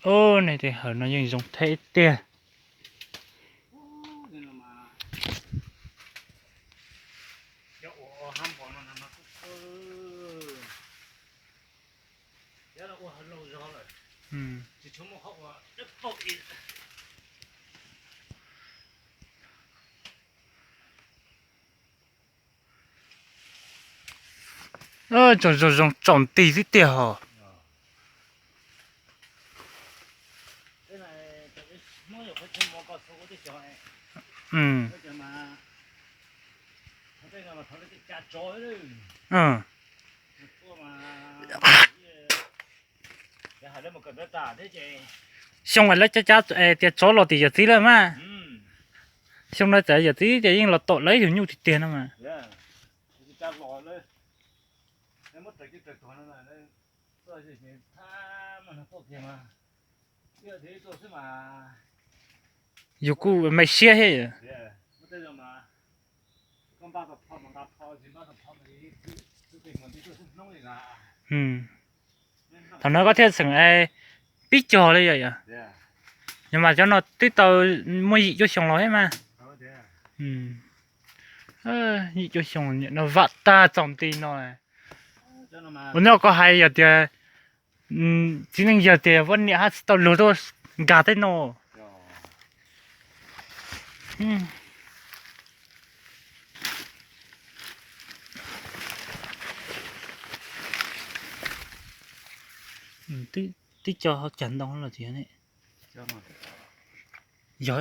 Ub, nej tej hawm no yeej zoo thiab tiag. Tsoom zoo zoo tsaus nti xwb tiag hos. Xyoo lawv cab cab tias tsov los tim yawm txiv lawm mas. Xyoo no txawm yawm txiv ces yeej los tom lawv ib tug nyuj tiag tiag no mas. Yus kuj me siab thiab. Thaum no koj thiaj xeem pib cog li yom? Yog mas cov no twb tau muaj yim cuaj xyoo los thiab mas. Yim cuaj xyoo no vam tag txaus nti no. Ua nyob koj hais yog tias txiv neej yawg tias poj niam hab tsis tau luag tuaj nkag tej no. Twb cog cag ntoo los tias ne. Yog.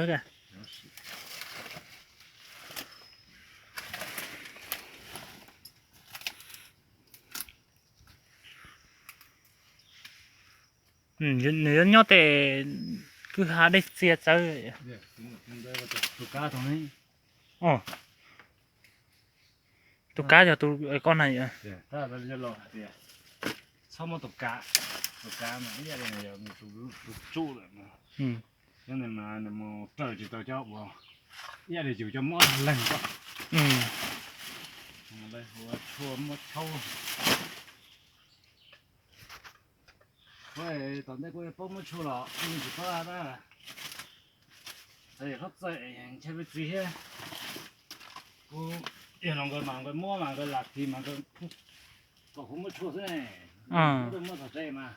Nws yuav nyob tej kwj ha dej txias txawv. Tus kab yog tus koj na. Txhob muab tus kab, tus kab mas ib yam li tus tsuj lawm. Cov ntawd mas nws mus raws tsis tau cov uas ib yam li yus cov mob leeg ko. Ua tshuaj muab tshaub. Kuv tom ntej kuj yuav paub muab tshuaj los kuv tsis paub na. Hlob txawj ntshe peb txiv thiab. Kuv yog los nkawd mas nkawd muab mas nkawd lam kis mas nkawd kom kuv muab tshuaj xwb ne. Kuv muab txog tsev mas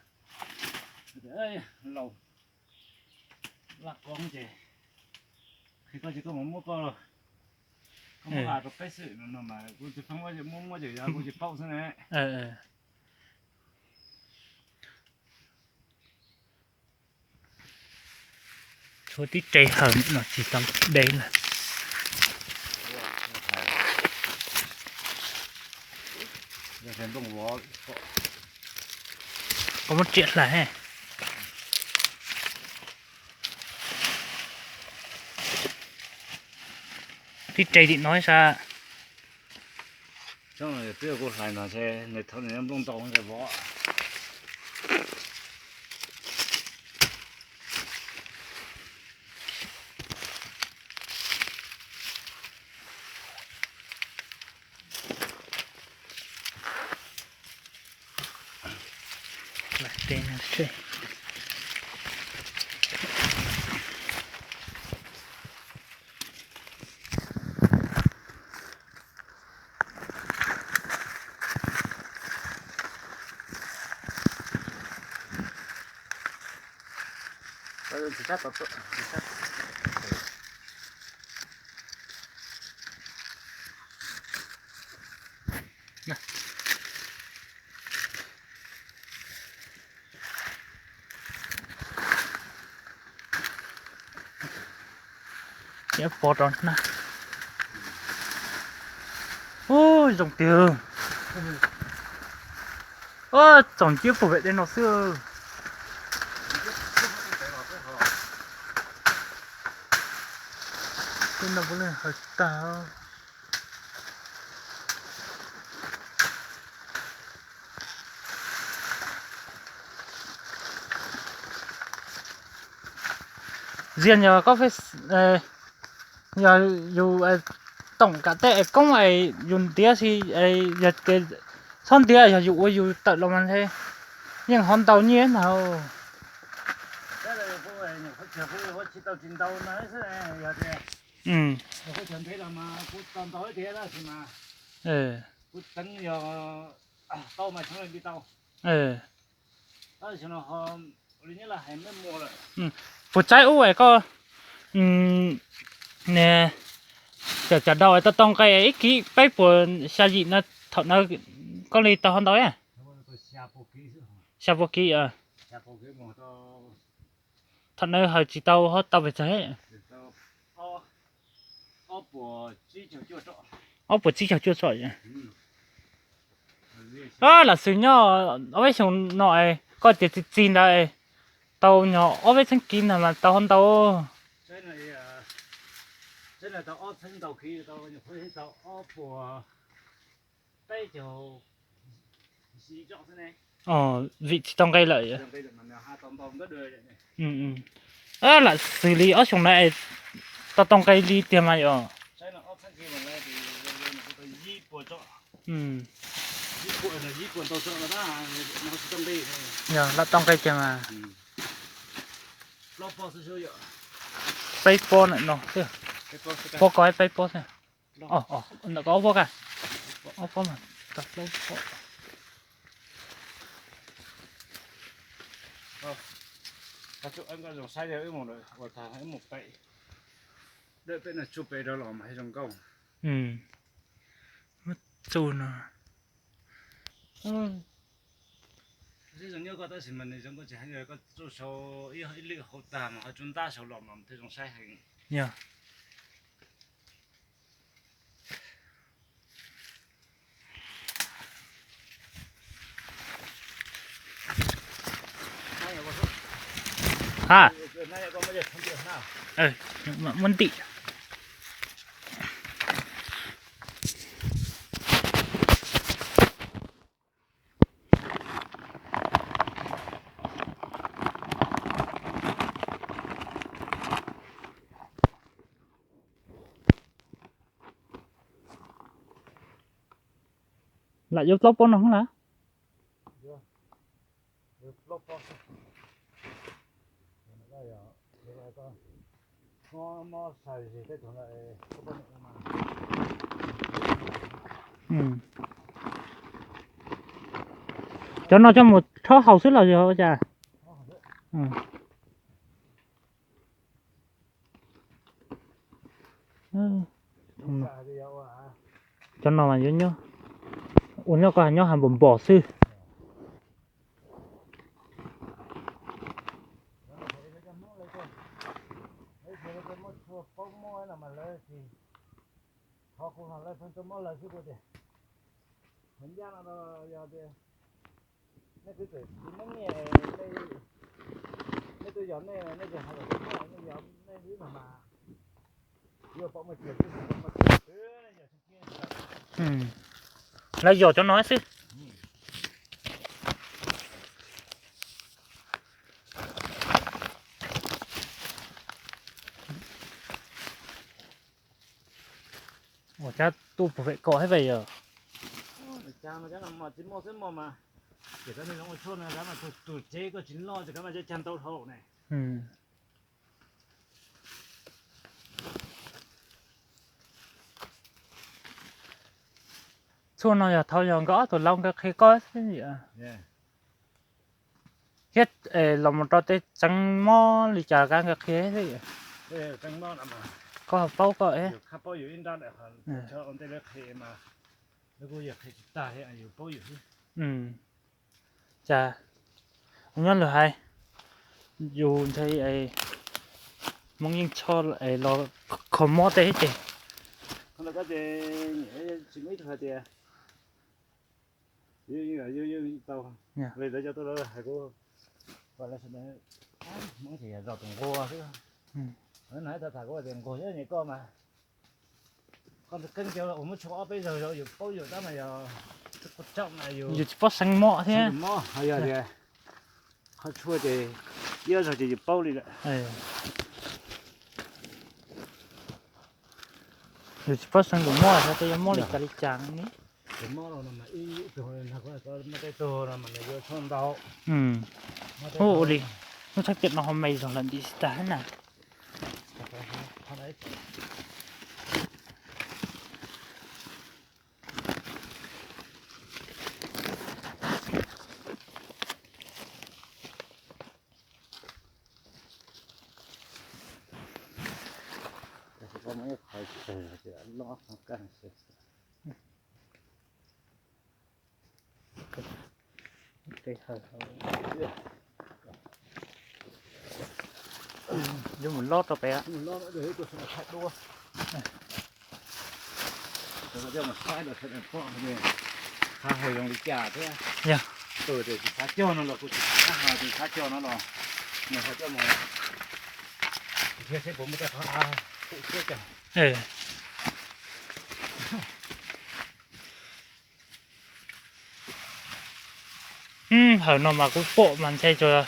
laus laj koob ces qhia koj ces koj mus muab koj, koj muab qa rau peb xwb no mas kuv tsis paub, muab muab ces yog kuv tsis paub xwb ne. Tshuav tib re hawm no tsis tau de lawm. Koj muab riam hlais. Tib re tim no sas. Twb kuv hlais no nws thaum nws nplooj ntau vov. Pov rau na. Ub, zoo tiag. Txaus ntsia puag pem tej no xwb. Tej no puav leej hawm tag. Ziag yog koj, yog yus toom kam tej es koob es yus ntiav si, yog tias txhob ntiav, yog yus ua yus tawm los mas ntshe yeej ho ntau nyiaj ntag. Tsis tau tsis ntau no xwb, yog tias kuv cov ntev los mas kuv tau ntau tiag tab sis mas kuv teev yog tau mas tsis li tau. Tab sis no ho li nyob lawm hais muaj muaj lawm. Puas tsaib ub es koj, ne, cov cov daus es tau tau nqe ib kib peb puas xya yim no, thaum ntawd koj li tau ho ntau xya puas kib. Thaum ntawd hais tsis tau ho tau pes tsawg. Ob puas tsib caug cuaj tsom. Lam xwm nyob ob peb xyoos no es koj tias txi txi ntawd es tau nyog ob peb txheeb kib ntag mas tau ho ntau. Vim tsis tau nqe lawm. Lam xwm li ob xyoos na es tau tau nqe li tiag mas yom. Yog lam tau nqe tiag mas. Peb pob no, pob ko peb pob xwb. Ntawm ko ob pob ka, ob pob mas tau plaub pob. Txuj no. Zoo nyob koj tab sis mas nws zoo koj tsis hais koj tsuj sau ib lwm hauv tag mas ho tsuj ntab sau los mas thiaj zoo saib heev. Yog. Ha, muab ntim. Lam yuav plaub pob no lawm. Cov no coj mus rhaub haus xwb los yog ua cas? Cov no mas yuav nyob, ua nyob koj nyob ha npos npos xwb. Lawv yog cov no xwb. Ua cas tuaj puag pem ko thiab pem yog. Tus tsev koj tsis loj ces koj mas cag ntau dhau ne. Txhua no yog thaum yog nkawd ob tug laus nkawd qhia koj xwb. Thiab los mus rau tej tseev mob li cas kab nkawd qhia xwb. Koj paub koj. Cas nyob lawm hais, yus ntshe Hmoob yeej txhob los kho mob tej ces. Tsis muaj ib tug hais tias tau li ntawd cov tuaj hais kuv, Hmoob ces yog zos tus nquag xwb. Lawv no ib tag tas kuv tias nquag yog nyem koj mas, koj keeb cov uas muab tshuaj ob peb zaug zaum yus paub yus tab mas yog, yus tsis paub seev mob thiab. Mob ho yog tias qhov tshuaj ces ib zaug ces yus paub li lawm. Yus tsis paub seev tus mob xyov tej yuav mob li cas li cas ne. Tus mob no mas ib tug, muaj tej tug no mas nws yuav tshuaj ntau. Ua li. Hnub tshab tiam no ho me zog lawm nti tsis tag na. Yuav mus lob rau pem. Qhov hais zoo li cas thiab. Yog. Tus tsis xav cog no los kuv tsis xav cog no los, nws xav coj mus thiab seb puas muaj tej qhov av pum siab cog. Hawm no mas kuv pom mas ntshe tsuas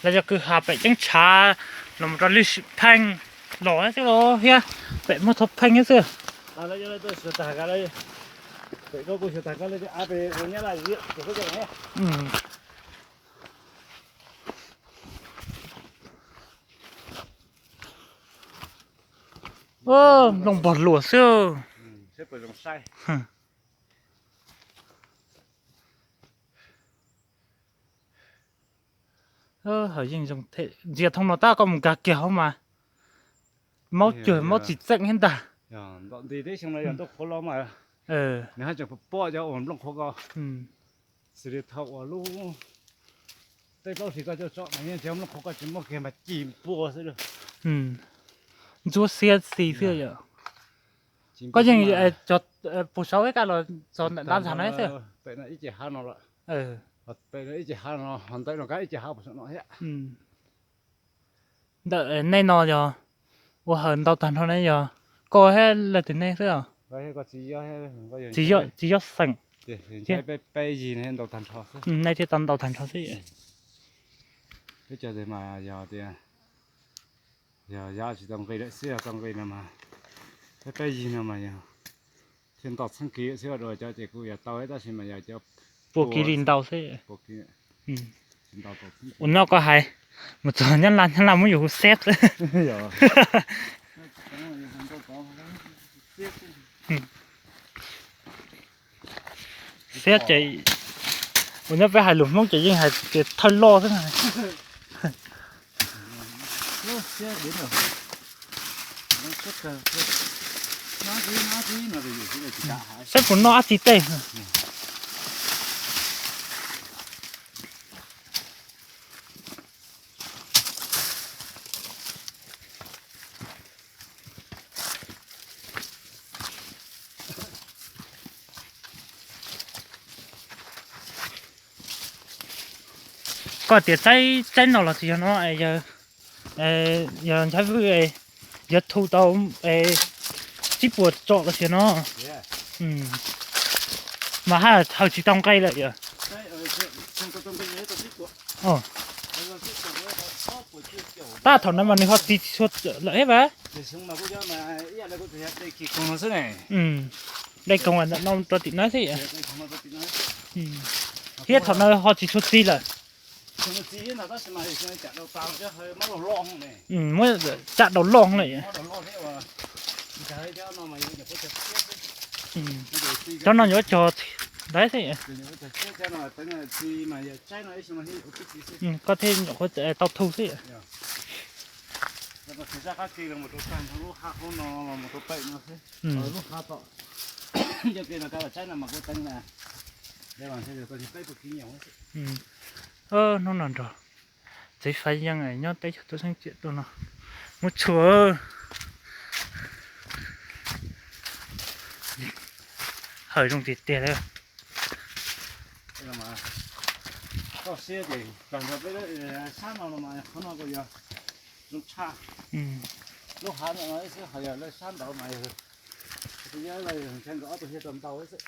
lawv cov kwj ha pem ceeb tshav los mus rau lwm sim pheej los xwb los thiab, pem muaj txhua pheej xwb. Nplooj npog luas xwb. Ntsia thooj no tab koj mus nkag kiag hauv mas maub cuag maub tsis txeej thiab ntag. Nws haj tseem pom cov uas nplooj qhuav ko. Xws li thaum uas lub tej plaub hlis koj coj tsom mas yeej nrhiav nplooj qhuav ko tsis muaj kiag mas ci npua xwb. Ntsuab xiab xis xwb yom. Koj yeej cog puag saud ib kab los txog ntawm ntab ntxag no xwb. Pem no ib ce hav no lawm. Pem no ib ce hav no, ho ntawm no kab ib ce hav puag saum no thiab. Ntawm nej no yog ua hawm ntau tag nrho ne, yog koj thiab leej twg nej xwb os? Tsis yog xeem. Nej thiaj tau ntau tag nrho xwb. Peb cov tes mas yog tias yog yav tsis tau nqi lawm xwb, yog tau nqi no mas peb peb yig no mas yog thiaj ntau txheeb kiv xwb, ua dua cov ces kuj yog tau tab sis mas yog cov puas kiv li ntau xwb. Ua no koj hais mus txog Nyab Laj, Nyab Laj muab yus hu xeb xwb. Xeb ces ua nyob peb hais lus Hmoob ces yeej hais tias thawj loj xwb na. Saib puas noj dab tsi tej. Koj tias tsaib tsaib no los tsis yog no, yog Nchaiv Vwj yuav thu tau tsib puas tsom los sis no. Mas haj hawm tsis tau nqe lawm yom. Tab thaum no mas nws ho txi tsis tshua lawm thiab vas. Dej koog ntawm no rau tim no xwb. Thiab thaum no ho tsis tshua txi lawm. Muab tsam daus loj lawm. Cov no yuav cog ntawd xwb. Koj thiaj nyuam qhuav tau thu xwb. Hnub no nrog txiv Faiv Yeeb nyob teb chaws tuaj xeeb ciam tuaj no, muab tshua hawm zoo tiag tiag li. Koj siab ces tag nrho peb sab no no mas qhov no kuj yog zoo tshaj. Lub hav no xwb ho yog lawv sab nraud mas yog, yog ntshai nkawd ob tug thiaj tau ntau xwb.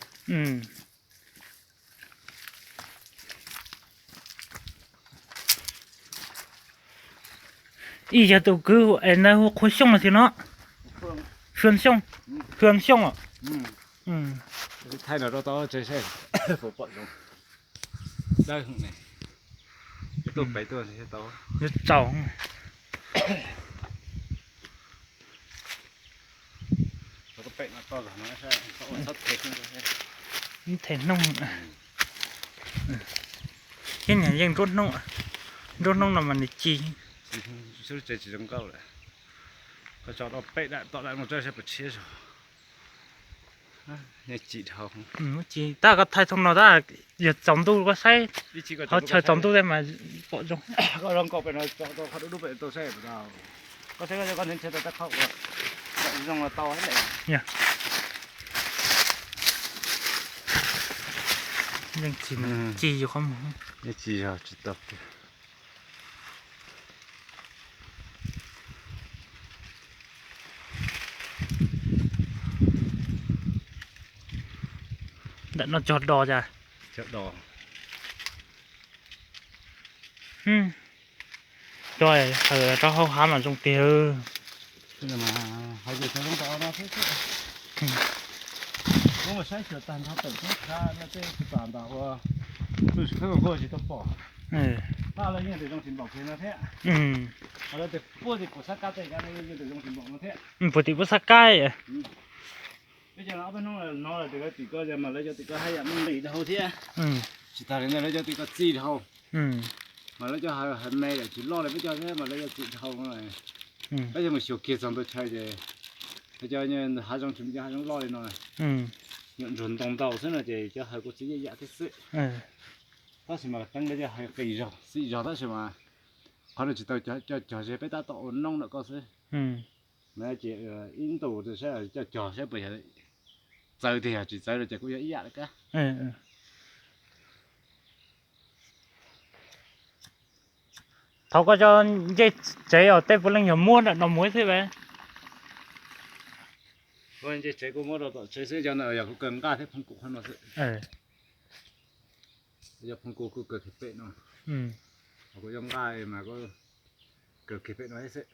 Ib yog tus kwv es na hu Qhua Xyooj los sis no. Fwm Xyooj, Fwm Xyooj os. Thaij no rau tau tsev seb puas pom zoo. Dawb heev ne. Tuaj pem tuaj thiaj tau. Yuav txaus. Them hnub. Thiab niag yeej nruab hnub, nruab hnub no mas nws ci. Tsis zoo nkauj lawm. Koj tso tau peb daim tom daim no tso saib puas tshiab zog. Ci dhau. Ci tab koj thaij thooj no tab, yog tsaus ntuj koj saib, qhov chaw tsaus ntuj tej mas pom zoo. Koj zoo nkaus pem no tso tau qhov dub dub pem tau saib puas tau. Koj saib koj nrhiav nrhiav tau tej qhov uas zoo los tau lawm. Yeej tsis, ci yus qhov muag. Yeej tsis yog tsis tau tiag. Ntawm no cog do cas? Cog do. Cog rau hauv hav mas zoo tiag. Hais tias xyov zoo tom no thiab xwb. Kuv mus saib xyuas tag nrho tawm teb chaws no tej tus pam ntam ua tus tsis khawb kuj tsis tau pom. Pab lawv yeej tias zoo tsis npaum kiag no thiab. Ho lawv tias puag tim pum Xab Kab tej kav no yeej tias zoo tsis npaum no thiab. Puag tim pum Xab Kab. Peb cov ob peb hnub no lawm tias lawv tim ko mas lawv cov tim ko haj yam muaj nqis dhau thiab. Tsis tas li ntawd lawv cov tim ko txi dhau. Mas lawv cov hav me lawm tsis loj li peb cov thiab mas lawv cov txi dhau no. Peb cov mus xyuas kiag txog ntua chaw ces lawv cov hav zoov tsis muaj cov hav zoov loj li no. Nyuam ntsuag ntoo ntau xwb no ces cov hav kuj txi ib yam thiab xwb. Tab sis mas teeb lawv cov hav qis zog xim zog tab sis mas qhov no tsis tau cog, cog ze peb tab tom ua noob ntawm koj xwb. Mas ces ib ntus saib coj cog saib puas yog txawv tiag yog tsis txawv no ces kuj yog ib yam li kab. Thaum koj cov ncej tsev os tej puav leej yog muab ntawm no mus xwb. Ncej tsev kuj muab rau tom tsev xwb, cov ntawd yog kuv kawg nqaj thiab phooj kuv qhov no xwb. Yog phooj kuv kuj kawg kiag pem no. Kuv cov nqaj mas kuj kawg kiag pem no xwb.